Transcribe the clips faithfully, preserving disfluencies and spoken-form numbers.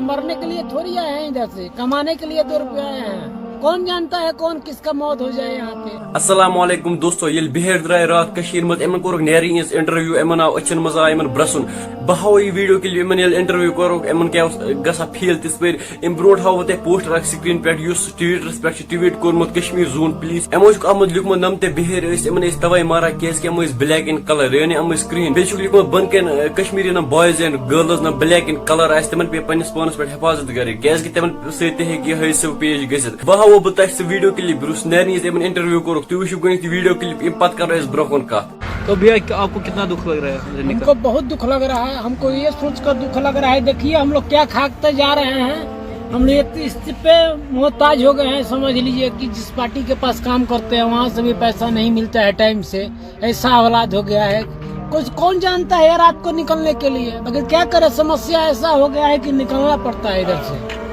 मरने के लिए थोड़ी आए हैं इधर से, कमाने के लिए दो रुपये आए हैं। कौन जानता है कौन किसका मौत हो जाए यहाँ पे। السلام علیکم دوستو، ییٚلہِ بِہٲرۍ درٛاے راتھ کٔشیٖرِ منٛز، یِمن کوٚرُکھ نیرٕنۍ یِہنٛز انٹرویو، یِمن آو أچھن منٛز آو یِمن برٛسُن۔ بہٕ ہاوو یہِ ویڈیو کِلپ یِمن ییٚلہِ انٹرویو کوٚرُکھ، یِمن کیٛاہ اوس گژھان فیٖل تِژھ پھِرِ۔ اَمہِ برونٛٹھ ہاوو تۄہہِ پوسٹر اکھ سکرین پٮ۪ٹھ، یُس ٹویٹرس پٮ۪ٹھ چھُ ٹویٹ کوٚرمُت کشمیر زون پلیز۔ یِمو چھُکھ اَتھ منٛز لیوٗکھمُت، نۄم تہِ بِہٲرۍ ٲسۍ، یِمن ٲسۍ توے ماران کیازِ کہِ یِم ٲسۍ black in colour، یعنی یِم ٲسۍ کرٛہِنۍ۔ بیٚیہِ چھُکھ لیوٗکھمُت بۄن کٮ۪ن، اَ، کشمیٖری یِم boys and girls یِم black in colour آسہِ، تِمن پیٚیہِ پننِس پانس پٮ۪ٹھ حفاظت کرٕنۍ، کیازِ کہِ تِمن سۭتۍ تہِ ہیٚکہِ یہِ حٲدثہٕ پیش گٔژھِتھ۔ بہٕ ہاوو بہٕ تۄہہِ سُہ ویڈیو کلپ، یُس نیرنہٕ یِتھ یِمن انٹرویو کوٚرُکھ، تُہۍ وٕچھِو گۄڈٕنیتھ یہِ ویڈیو کلپ، اَمہِ پتہٕ کرو أسۍ برونٛہہ کُن کتھ۔ تو بھیا، کیا، آپ کو کتنا دکھ لگ رہا ہے زندگی کا؟ हमको बहुत दुख लग रहा है, हमको ये सोचकर दुख लग रहा है। देखिए, हम लोग क्या खाते जा रहे हैं, हम लोग इस पे मोहताज हो गए हैं। समझ लीजिए कि जिस पार्टी के पास काम करते हैं, वहाँ से भी पैसा नहीं मिलता है टाइम से। ऐसा हालात हो गया है। कुछ कौन जानता है यार, रात को निकलने के लिए, मगर क्या करे, समस्या ऐसा हो गया है कि निकलना पड़ता है इधर से।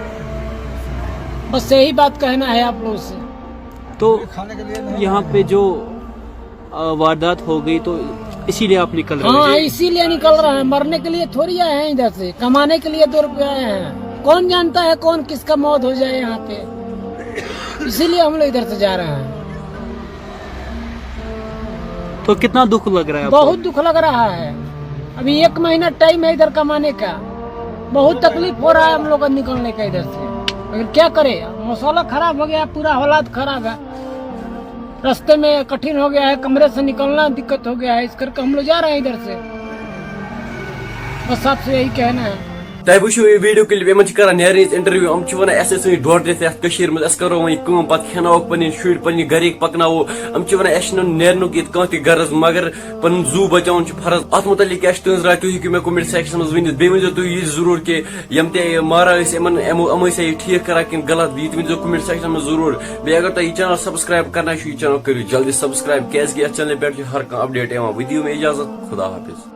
बस यही बात कहना है आप लोगों से। तो यहाँ पे जो, अ, वारदात हो गई, तो इसीलिए आप निकल रहे हो? हाँ, इसीलिए निकल रहे हैं, मरने के लिए थोड़ी आए हैं इधर से, कमाने के लिए दो रुपये आए हैं। कौन जानता है कौन किसका मौत हो जाए यहाँ पे, इसीलिए हम लोग इधर से जा रहे हैं। तो कितना दुख लग रहा है आपको? बहुत दुख लग रहा है। अभी एक महीना टाइम है इधर कमाने का, बहुत तकलीफ हो रहा है हम लोग को निकलने का इधर से, मगर क्या करें, मौसम खराब हो गया, पूरा हालात खराब है। रास्ते में कठिन हो गया है, कमरे से निकलना दिक्कत हो गया है, इस करके हम लोग जा रहे हैं इधर से। बस आपसे यही कहना है। تۄہہِ وٕچھِو یہِ ویڈیو کلپ، یِمن چھِ کران نیرنٕچ انٹرویو، یِم چھِ ونان اَسہِ ٲسۍ وۄنۍ ڈۄڈ رٮ۪تھ یَتھ کٔشیٖرِ منٛز، أسۍ کرو وۄنۍ یہِ کٲم، پتہٕ کھٮ۪ناووکھ پنٕنۍ شُرۍ، پنٕنۍ گرِکۍ پکناوو۔ یِم چھِ ونان اَسہِ چھُنہٕ نیرنُک ییٚتہِ کانٛہہ تہِ غرض، مگر پنُن زُو بچاوُن چھُ فرض۔ اتھ متعلق کیٛاہ چھِ تُہنٛز راے، تُہۍ ہیٚکِو مےٚ comment section منٛز ؤنِتھ۔ بیٚیہِ ؤنۍزیو تُہۍ یہِ ضروٗر کہِ یِم تہِ ماران ٲسۍ یِمن، یِمو، یِم ٲسیا یہِ ٹھیٖک کران کِنہٕ غلط، یہِ تہِ ؤنۍزیو comment section منٛز ضروٗر۔ بیٚیہِ اگر تۄہہِ یہِ channel subscribe کرنٕے چھُو، یہِ channel کٔرِو جلدی subscribe، کیازِ کہِ یَتھ channelہِ پٮ۪ٹھ چھُ ہر کانٛہہ update یِوان۔ وۄنۍ دِیِو مےٚ اجازت، خدا حافظ۔